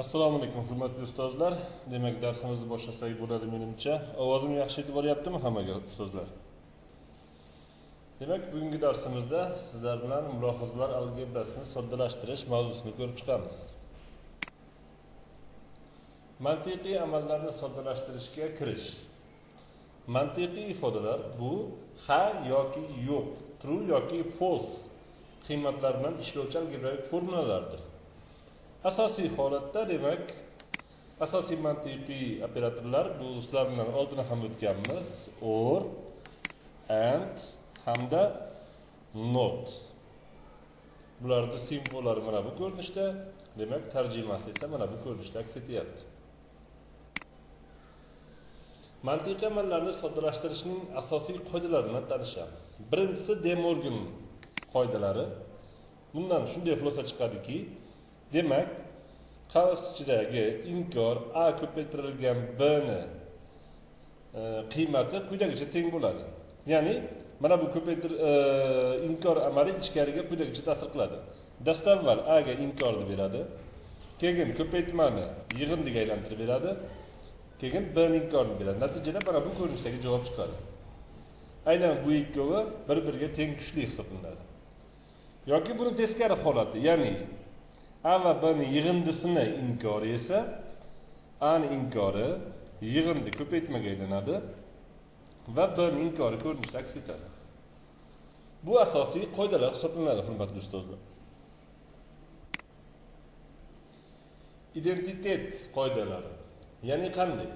Assalomu alaykum hurmatli ustozlar. Demak, darsimizni boshlasak bo'ladi menimcha. Ovozim yaxshi yetib boryaptimi hammaga ustozlar? Demak, bugungi darsimizda sizlar bilan mulohazalar algebrasini soddalashtirish mavzusini ko'rib chiqamiz. Mantiqiy amallarni soddalashtirishga kirish. Mantiqiy ifodalar bu ha yoki yo'q, true yoki false qiymatlar bilan ishlovchi algebraik formulalardir. Asosiy holatda, demak, asosiy mantiqiy operatorlar bu sizlar bilan oldin ham o'tganmiz. Or, and hamda not. Bularning simvollari mana bu ko'rinishda, demak, tarjimasi esa mana bu ko'rinishda aks etyapti. Mantiqiy amallarni soddalashtirishning asosiy qoidalari bilan tanishamiz. Birinchisi De Morgan qoidalari. Bundan shunday xulosa chiqadiki, demak, qavs ichidagi inkor a ko'paytirilgan b ni qiymati quyidagicha teng bo'ladi. Ya'ni mana bu inkor amali ichkariga quyidagicha ta'sir qiladi. Dastavval a ga inkorni beradi, keyin ko'paytmani yig'indiga aylantirib beradi, keyin b ning inkorini beradi. Natijada mana bu ko'rinishdagi javob chiqadi. Aynan bu ikkovi bir-biriga teng kuchli hisoblanadi. Yoki buni teskari holati, ya'ni A va B ning yig'indisini inkori esa A ning inkori yig'indi ko'paytmaga aylanadi va B ning inkori ko'rinishda aks etadi. Bu asosiy qoidalar hisoblanadi, hurmatli ustozlar. Identitet qoidalari, ya'ni qanday?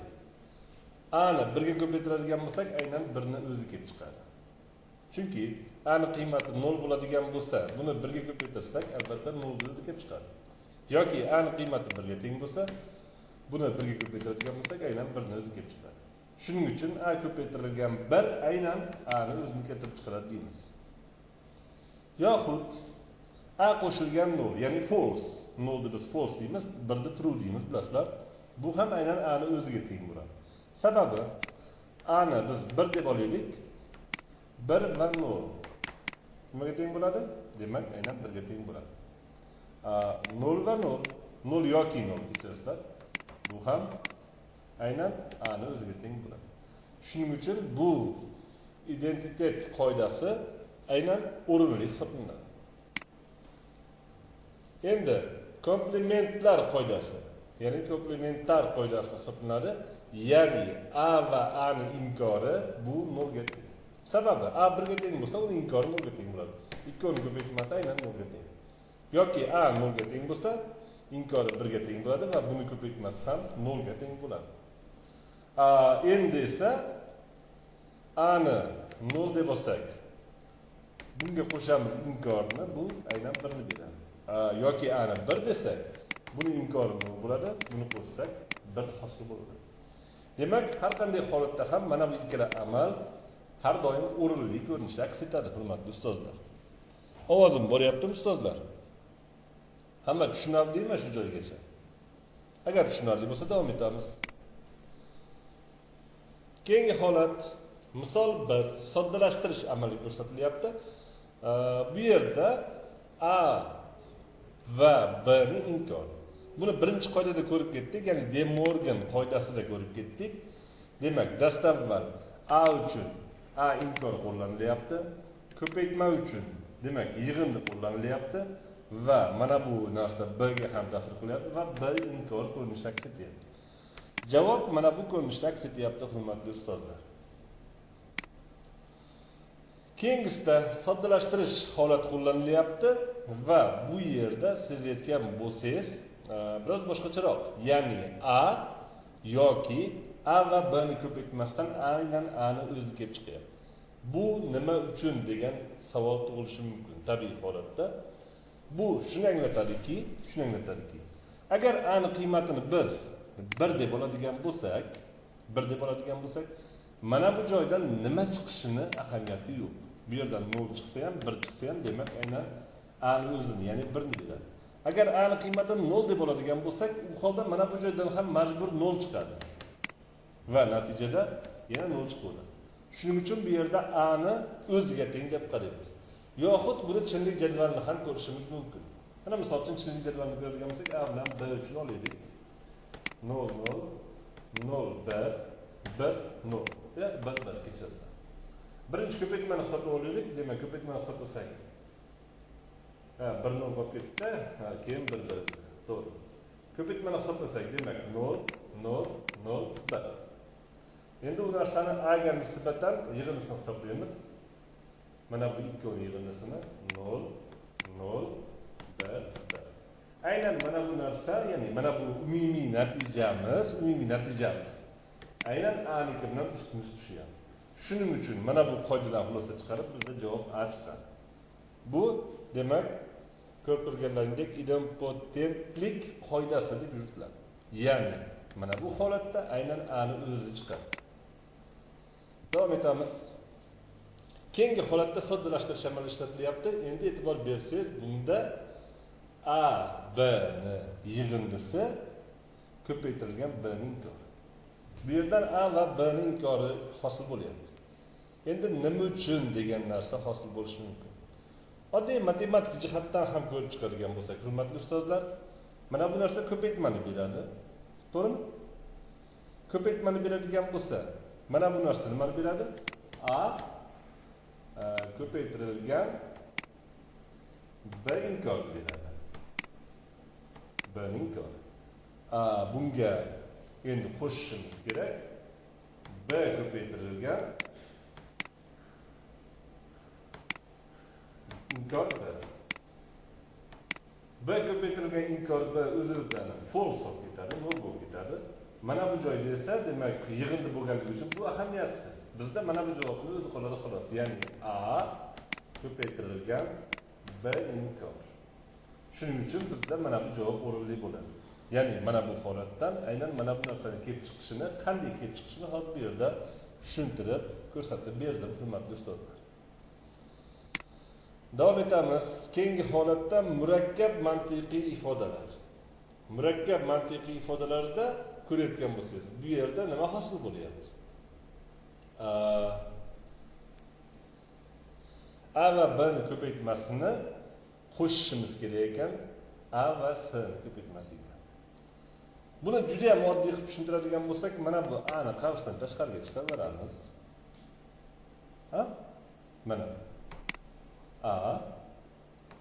A ni 1 ga ko'paytiradigan bo'lsak, aynan 1 ni o'zi kelib chiqadi. Chunki A ning qiymati 0 bo'ladigan bo'lsa, buni 1 ga ko'paytirsak, albatta 0 ni o'zi kelib chiqadi. Yoki A ning qiymati 1 ga teng bo'lsa, buni 1 ga ko'paytiradigan bo'lsak, aynan 1 ni o'zi kelib chiqadi. Shuning uchun A ko'paytirilgan 1 aynan A ni o'zini keltirib chiqaradi deymiz. Yoxud A qo'shilgan 0, ya'ni false, 0 ni biz false deymiz, 1 ni true deymiz, bilasizlar. Bu ham aynan A ni o'ziga teng bo'ladi. Sababi A ni biz 1 deb olaylik. 1 va 0 nimaga teng bo'ladi? Demak, aynan 1 ga teng bo'ladi. 0 va 0, 0 yoki 0 kechirasizlar. Bu ham aynan A ni o'ziga teng bo'ladi. Shuning uchun bu identitet qoidasi aynan o'rinli hisoblanadi. Endi komplementlar qoidasi, ya'ni komplementar qoidasi hisoblanadi. Ya'ni A va A ning inkori bu 0 ga teng. Sababi A 1 ga teng bo'lsa, uning inkori 0 ga teng bo'ladi. Ikkovining ko'paytmasi aynan 0 ga teng. Yoki A 0 ga teng bo'lsa, inkori 1 ga teng bo'ladi va buni ko'paytmasi ham 0 ga teng bo'ladi. Endi esa A ni 0 deb olsak, bunga qo'shamiz inkorni, bu aynan 1 ni beradi. Yoki A ni 1 desak, buning inkori 0 bo'ladi, buni qo'shsak 1 hosil bo'ladi. Demak, har qanday holatda ham mana bu ikkala amal har doim o'rinli ko'rinishda aks etadi, hurmatli ustozlar. Ovozim boryaptimi ustozlar? Hamma tushunarlimi shu joygacha? Agar tushunarli bo'lsa davom etamiz. Keyingi holat misol 1 soddalashtirish amali ko'rsatilyapti. Bu yerda A va B ning inkori. Buni birinchi qoidada ko'rib ketdik, ya'ni De Morgan qoidasida ko'rib ketdik. Demak, dastavval A uchun A inkor qo'llanilyapti, ko'paytma uchun demak yig'indi qo'llanilyapti va mana bu narsa B ga ham ta'sir qilyapti va B inkor ko'rinishda aks etyapti. Javob mana bu ko'rinishda aks etyapti, hurmatli ustozlar. Keyingisida soddalashtirish holat qo'llanilyapti va bu yerda sezayotgan bo'lsangiz biroz boshqacharoq, ya'ni A yoki A va B ni ko'paytmasdan aynan A ni o'zi kelib chiqyapti. Bu nima uchun degan savol tug'ilishi mumkin tabiiy holatda. Bu shuni anglatadiki, agar A ni qiymatini biz 1 deb oladigan bo'lsak, 1 deb oladigan bo'lsak, mana bu joydan nima chiqishini ahamiyati yo'q. Bu yerdan 0 chiqsa ham, 1 chiqsa ham, demak aynan A ni o'zini, ya'ni 1 ni beradi. Agar A ni qiymatini 0 deb oladigan bo'lsak, u holda mana bu joydan ham majbur 0 chiqadi. Va natijada yana 0 chiqadi. Shuning uchun bu yerda A ni o'ziga teng deb qaraymiz. Yoxud buni chinlik jadvalini ham ko'rishimiz mumkin. Mana misol uchun chinlik jadvalini ko'radigan bo'lsak, A bilan B uchun olaylik. 0 0 0 1 1 0 ya 1 1 kechasi. Birinchi ko'paytmani hisoblab olaylik. Demak, ko'paytmani hisoblasak, ha, 1 0 bo'lib ketdi, ha, keyin 1 1. To'g'ri. Ko'paytmani hisoblasak, demak 0 0 0 1. Endi u narsani A ga nisbatan yig'indisini hisoblaymiz. Mana bu ikkovi yig'indisini 0 0 1 1. Aynan mana bu narsa, ya'ni mana bu umumiy natijamiz aynan A niki bilan ustma-ust tushyapti. Shuning uchun mana bu qoidadan xulosa chiqarib bizda javob A chiqadi. Bu demak ko'rib turganlaringdek idempotentlik qoidasi deb yuritiladi. Ya'ni mana bu holatda aynan A ni o'zi chiqadi. Davom etamiz. Keyingi holatda soddalashtirish amali ishlatilyapti. Endi e'tibor bersangiz, bunda A, B ni yig'indisi ko'paytirilgan B ning inkori. Bu yerdan A va B ning inkori hosil bo'lyapti. Endi nima uchun degan narsa hosil bo'lishi mumkin. Oddiy matematik jihatdan ham ko'rib chiqadigan bo'lsak, hurmatli ustozlar, mana bu narsa ko'paytmani beradi. To'g'rimi? Ko'paytmani beradigan bo'lsa, mana bu narsa nimani beradi? A ko'paytirilgan B inkor beradi. B inkor. A bunga endi qo'shishimiz kerak. B ko'paytirilgan inkor B. B ko'paytirilgan inkor B o'z-o'zidan false bo'lib ketadi, nol bo'lib ketadi. Mana bu joyda esa demak yig'indi bo'lganligi uchun bu ahamiyatsiz. Bizda mana bu javobni o'zi qoladi xolos. Ya'ni A ko'paytirilgan B inkor. Shuning uchun bizda mana bu javob o'rinli bo'ladi. Ya'ni mana bu holatdan aynan mana bu narsani kelib chiqishini, qanday kelib chiqishini hozir bu yerda tushuntirib ko'rsatib berdim, hurmatli ustozlar. Davom etamiz. Keyingi holatda murakkab mantiqiy ifodalar. Murakkab mantiqiy ifodalarda ko'rayotgan bo'lsangiz, bu yerda nima hosil bo'lyapti? A va B ni ko'paytmasini qo'shishimiz kerak ekan A va S ni ko'paytmasiga. Buni juda ham oddiy qilib tushuntiradigan bo'lsak, mana bu A ni qavsdan tashqariga chiqarib. Ha? Mana A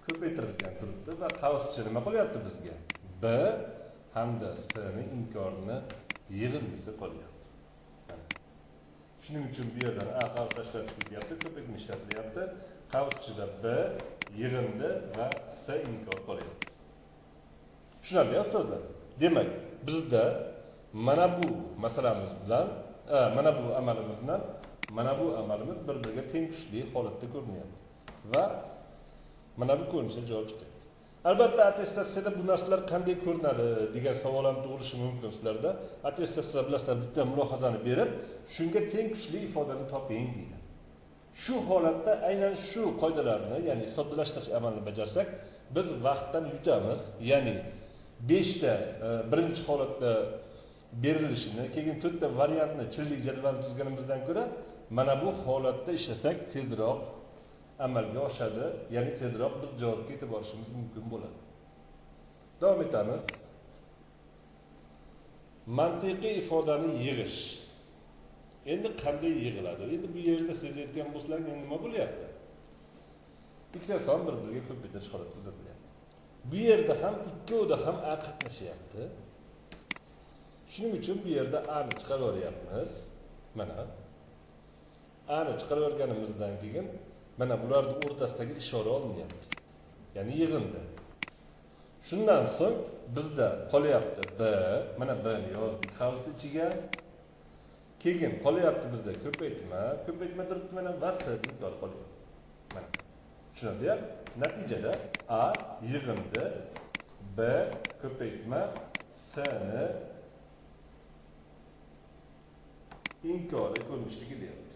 ko'paytirilgan turibdi va qavscha nima qolyapti bizga? B hamda S ni inkorini yig'indisi qolyapti. Shuning uchun bu yerdan A qavs tashqari chiqib ketyapti, ko'paytma ishlatilyapti. Qavs ichida B yig'indi va S inkor qolyapti. Tushunarli, ustozlar? Demak, bizda mana bu masalamiz bilan, mana bu amalimiz bilan mana bu amalimiz bir-biriga teng kuchli holatda ko'rinyapti. Va mana bu ko'rinishda javob chiqyapti. Albatta, attestatsiyada bu narsalar qanday ko'rinadi degan savol ham tug'ilishi mumkin sizlarda. Attestatsiyada bilasizlar, bitta mulohazani berib, shunga teng kuchli ifodani toping deydi. Shu holatda aynan shu qoidalarni, ya'ni soddalashtirish amalini bajarsak, biz vaqtdan yutamiz. Ya'ni 5 ta birinchi holatda berilishini, keyin 4 ta variantni chinlik jadvalini tuzganimizdan ko'ra, mana bu holatda ishlasak tezroq amalga oshadi, ya'ni tezroq biz javobga yetib borishimiz mumkin bo'ladi. Davom etamiz. Mantiqiy ifodani yig'ish. Endi qanday yig'iladi? Endi bu yerda sezayotgan bo'lsalaring, endi nima bo'lyapti? Ikkita son bir-biriga ko'paytirish holati kuzatilyapti. Bu yerda ham ikkovida ham A qatnashyapti. Shuning uchun bu yerda A ni chiqarib yuboryapmiz. Mana A ni chiqarib yuborganimizdan keyin mana bularning o'rtasidagi ishora olinyapti. Ya'ni yig'indi. Shundan so'ng bizda qolyapti B, mana B ni yozdik qavs ichiga. Keyin qolyapti bizda ko'paytma, ko'paytma turibdi mana va S inkor qolyapti. Mana. Tushunarli? Natijada A yig'indi B ko'paytma S ni inkori ko'rinishda kelyapti.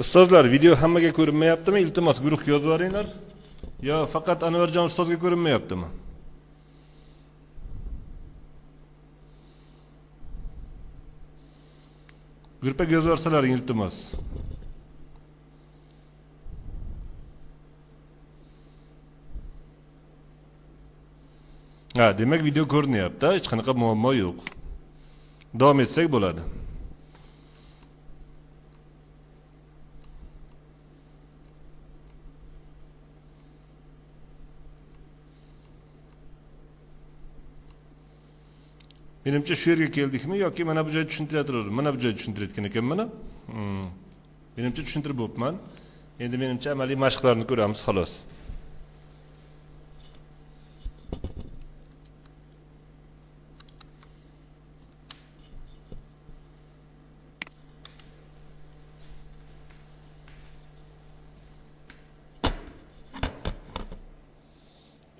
Ustozlar, video hammaga ko'rinmayaptimi? Iltimos guruhga yozib yuboringlar. Yo faqat Anvarjon ustozga ko'rinmayaptimi? Guruhga yozib yuborsalaring iltimos. Ha, demak video ko'rinyapti, hech qanaqa muammo yo'q. Davom etsak bo'ladi. Menimcha shu yerga keldikmi yoki mana bu joyda tushuntirayotgandim. Mana bu joyda tushuntirayotgan ekanman. Menimcha tushuntirib bo'pman. Endi menimcha amaliy mashqlarni ko'ramiz xolos.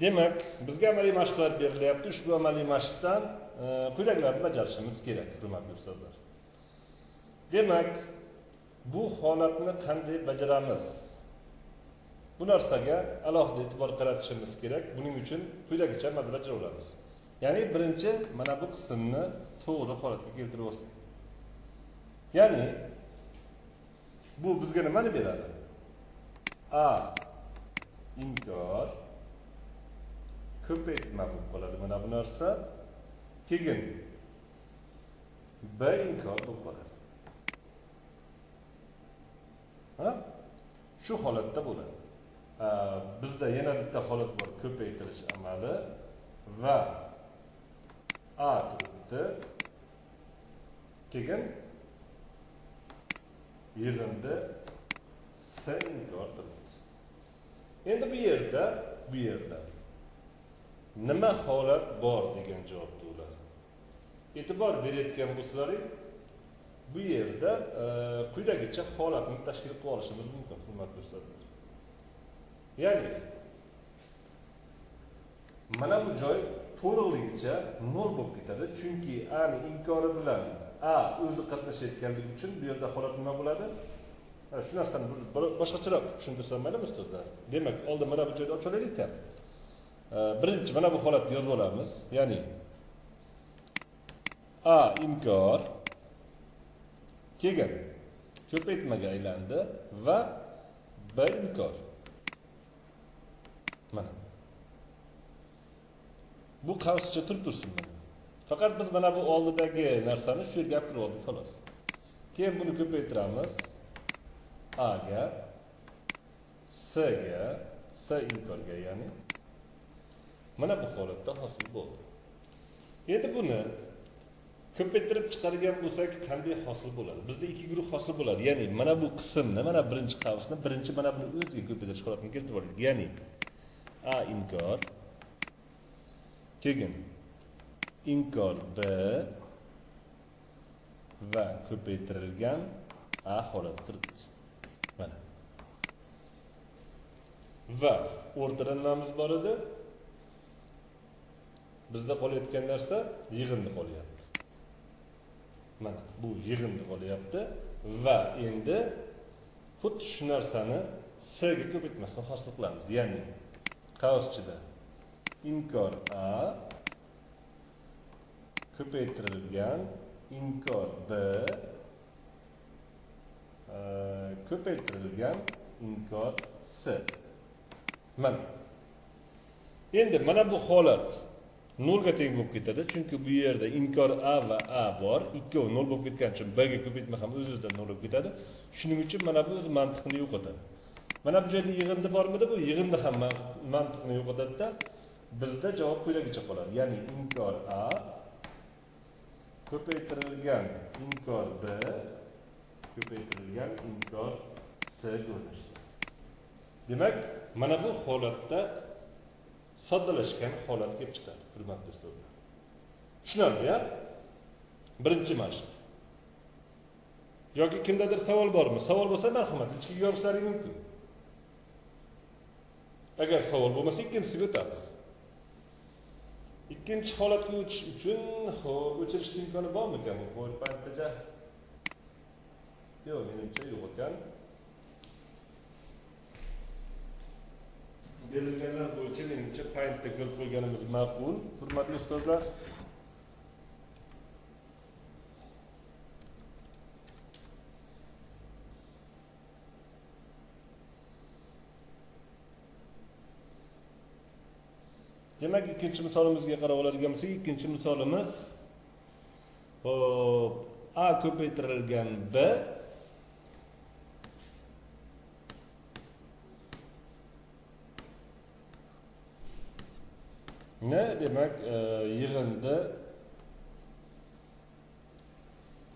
Demak, bizga amaliy mashqlar berilyapti. Ushbu amaliy mashqdan quyidagilarni bajarishimiz kerak, hurmatli ustozlar. Demak, bu holatni qanday bajaramiz? Bu narsaga alohida e'tibor qaratishimiz kerak. Buning uchun quyidagicha amalda bajara olamiz. Ya'ni birinchi mana bu qismni to'g'ri holatga keltirib olsak. Ya'ni bu bizga nimani beradi? A inkor ko'paytma bo'lib qoladi mana bu narsa. Keyin B inkor bo'lib qoladi. Ha? Shu holatda bo'ladi. Bizda yana bitta holat bor, ko'paytirish amali va A turibdi. Keyin yig'indi S inkor turibdi. Endi bu yerda nima holat bor degan javobni ular. E'tibor berayotgan bo'lsalaring, bu yerda quyidagicha holatni tashkil qilib olishimiz mumkin, hurmatli ustozlar. Ya'ni mana bu joy to'liqligicha 0 bo'lib ketadi, chunki A ning inkori bilan A o'zi qatnashayotganligi uchun bu yerda holat nima bo'ladi? Shu narsani boshqacharoq tushuntirsam maylimi ustozlar? Demak, oldin mana bu joyda ochib olaylik-da. Birinchi mana bu holatni yozib olamiz. Ya'ni A inkor keyin ko'paytmaga aylandi va B inkor. Mana. Bu qavscha turib tursin mana. Faqat biz mana bu oldidagi narsani shu yerga olib kirib oldik xolos. Keyin buni ko'paytiramiz. A ga, S ga, S inkorga, ya'ni mana bu holatda hosil bo'ldi. Endi buni ko'paytirib chiqargan bo'lsak qanday hosil bo'ladi? Bizda ikki guruh hosil bo'ladi. Ya'ni mana bu qismni, mana birinchi qavsni, birinchi mana buni o'ziga ko'paytirish holatini keltirib oldik. Ya'ni A inkor keyin inkor B va ko'paytirilgan A holati turibdi. Mana. Va o'rtada nimamiz bor edi? Bizda qolayotgan narsa yig'indi qolyapti. Mana bu yig'indi qolyapti va endi xuddi shu narsani S ga ko'paytmasdan hosil qilamiz. Ya'ni qavs ichida inkor A ko'paytirilgan inkor B ko'paytirilgan inkor S. Mana. Endi mana bu holat 0 ga teng bo'lib ketadi, chunki bu yerda inkor A va A bor, ikkovi 0 bo'lib ketgani uchun B ga ko'paytma ham o'z-o'zidan 0 bo'lib ketadi. Shuning uchun mana bu o'z mantiqini yo'qotadi. Mana bu joyda yig'indi bormidi? Bu yig'indi ham mantiqni yo'qotadi-da, bizda javob quyidagicha qoladi. Ya'ni inkor A ko'paytirilgan inkor B ko'paytirilgan inkor S ko'rinishda. Demak, mana bu holatda soddalashgan holat kelib chiqadi, hurmatli ustozlar. Tushunarli-ya? Birinchi mashq. Yoki kimdadir savol bormi? Savol bo'lsa, marhamat, ichki yorishlaring mumkin. Agar savol bo'lmasa, ikkinchisiga o'tamiz. Ikkinchi holatga o'tish uchun, xo'p, o'chirish imkoni bormikan bu PowerPointda? Yo'q, menimcha yo'q ekan. Berilganlar bo'yicha menimcha Paint'da ko'rib qo'yganimiz ma'qul, hurmatli ustozlar. Demak, ikkinchi misolimizga qarab oladigan bo'lsak, ikkinchi misolimiz hop, A ko'paytirilgan B ne demak yig'indi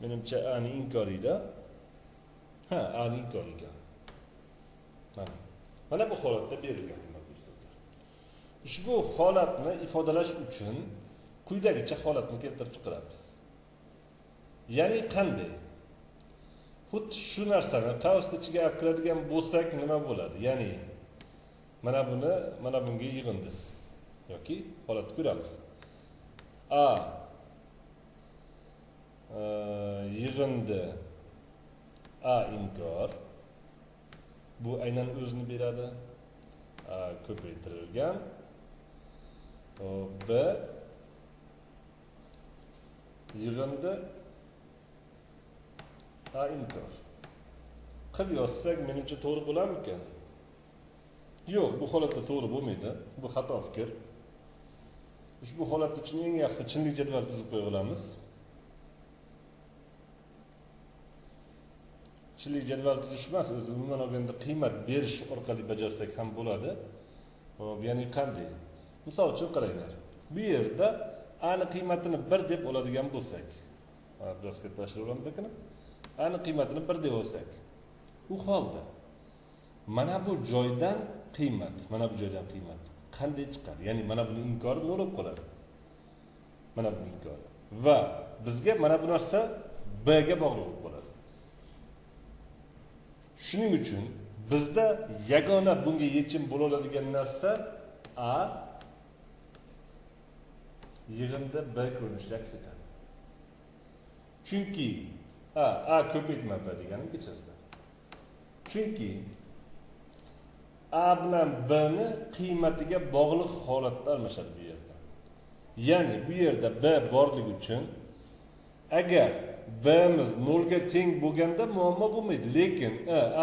menimcha A ni inkoriyda. Ha, A ni inkor ekan. Mana bu holatda berilgan. Ushbu holatni ifodalash uchun quyidagicha holatni keltirib chiqaramiz. Ya'ni qanday? Xuddi shu narsani qavs ichiga olib kiradigan bo'lsak nima bo'ladi? Ya'ni mana buni mana bunga yig'indiz yoki holatni ko'ramiz. A yig'indi A inkor, bu aynan o'zini beradi. A ko'paytirilgan B yig'indi A inkor. Qilib yozsak menimcha to'g'ri bo'larmikan? Yo'q, bu holatda to'g'ri bo'lmaydi. Bu xato fikr. Ushbu holat uchun eng yaxshi chinlik jadval tuzib qo'ya olamiz. Chinlik jadval tuzish emas, o'zi umuman olganda qiymat berish orqali bajarsak ham bo'ladi. Xo'p, ya'ni qanday? Misol uchun qaranglar. Bu yerda A ni qiymatini 1 deb oladigan bo'lsak, biroz katalashtirib olamiz ekan. A ni qiymatini 1 deb olsak, u holda mana bu joydan qiymat, mana bu joydan qiymat qanday chiqadi? Ya'ni mana buni inkori nol bo'lib qoladi. Mana bu inkori. Va bizga mana bu narsa B ga bog'liq bo'lib qoladi. Shuning uchun bizda yagona bunga yechim bo'la oladigan narsa A yig'indi B ko'rinishida aks etadi. Chunki A ko'paytma B deganim kechirasizlar. Chunki A bilan B ni qiymatiga bog'liq holatda almashadi bu yerda. Ya'ni bu yerda B borligi uchun agar B'miz 0 ga teng bo'lganda muammo bo'lmaydi, lekin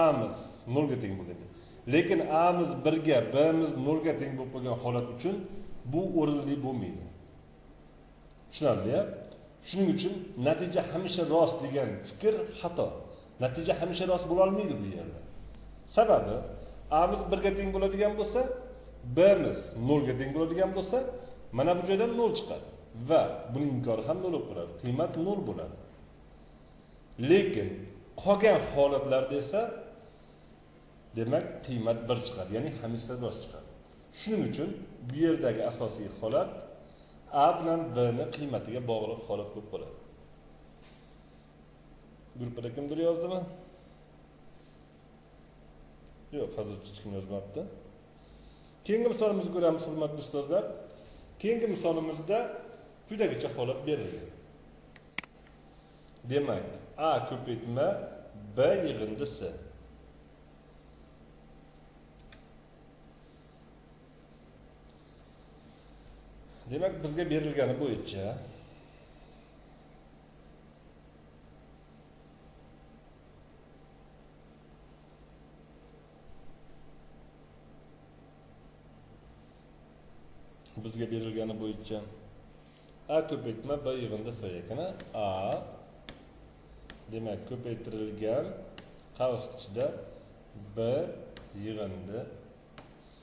A'miz 0 ga teng bo'lganda, lekin A'miz 1 ga, B'miz 0 ga teng bo'lib qolgan holat uchun bu o'rinli bo'lmaydi. Tushunarli-ya? Shuning uchun natija hamisha rost degan fikr xato. Natija hamisha rost bo'la olmaydi bu yerda. Sababi A'miz 1 ga teng bo'ladigan bo'lsa, B'miz 0 ga teng bo'ladigan bo'lsa, mana bu joydan 0 chiqadi va buning inkori ham 0 bo'lib qoladi. Qiymat 0 bo'ladi. Lekin qolgan holatlarda esa demak qiymat 1 chiqadi, ya'ni hamisha rost chiqadi. Shuning uchun bu yerdagi asosiy holat A bilan B ni qiymatiga bog'liq holat bo'lib qoladi. Gruppada kimdir yozdimi? Yo'q, hozircha hech kim yozmabdi. Keyingi misolimizni ko'ramiz, hurmatli ustozlar. Keyingi misolimizda quyidagicha holat berilgan. Demak, A ko'paytma B yig'indisi. Demak, bizga berilgani bo'yicha A ko'paytma B yig'indisi ekan. A demak ko'paytirilgan qavs ichida B yig'indi S.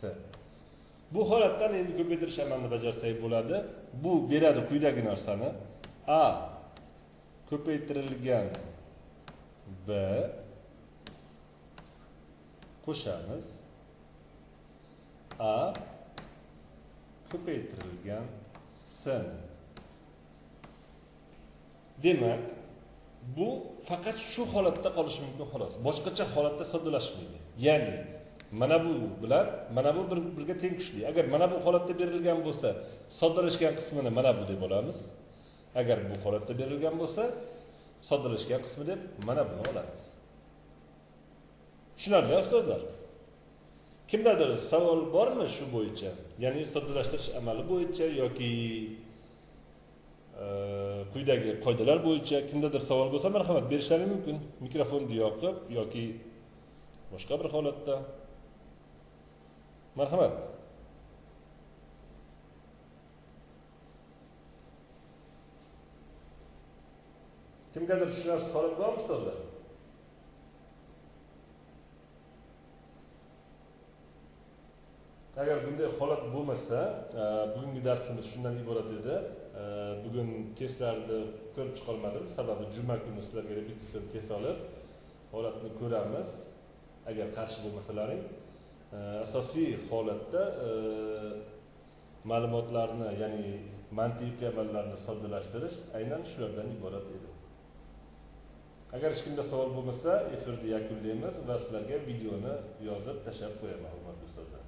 Bu holatdan endi ko'paytirish amalini bajarsak bo'ladi. Bu beradi quyidagi narsani. A ko'paytirilgan B qo'shamiz A ko'paytirilgan S. Demak, bu faqat shu holatda qolishi mumkin xolos. Boshqacha holatda soddalashmaydi. Ya'ni mana bu bilan mana bu bir-biriga teng kuchli. Agar mana bu holatda berilgan bo'lsa, soddalashgan qismini mana bu deb olamiz. Agar bu holatda berilgan bo'lsa, soddalashgan qismi deb mana buni olamiz. Tushunarli, ustozlar? Kimdadir savol bormi shu bo'yicha? Ya'ni soddalashtirish amali bo'yicha yoki quyidagi qoidalar bo'yicha kimdadir savol bo'lsa, marhamat, berishlari mumkin. Mikrofonni yoqib yoki boshqa bir holatda. Marhamat. Kimgadir tushunarsiz holat bormi ustozlar? Agar bunday holat bo'lmasa, bugungi darsimiz shundan iborat edi. Bugun testlarni ko'rib chiqolmadim, sababi juma kuni sizlarga repetitsiya test olib, holatni ko'ramiz. Agar qarshi bo'lmasalaring, asosiy holatda ma'lumotlarni, ya'ni mantiqiy amallarni soddalashtirish aynan shulardan iborat edi. Agar hech kimda savol bo'lmasa, efirni yakunlaymiz va sizlarga videoni yozib tashlab qo'yaman, hurmatli ustozlar.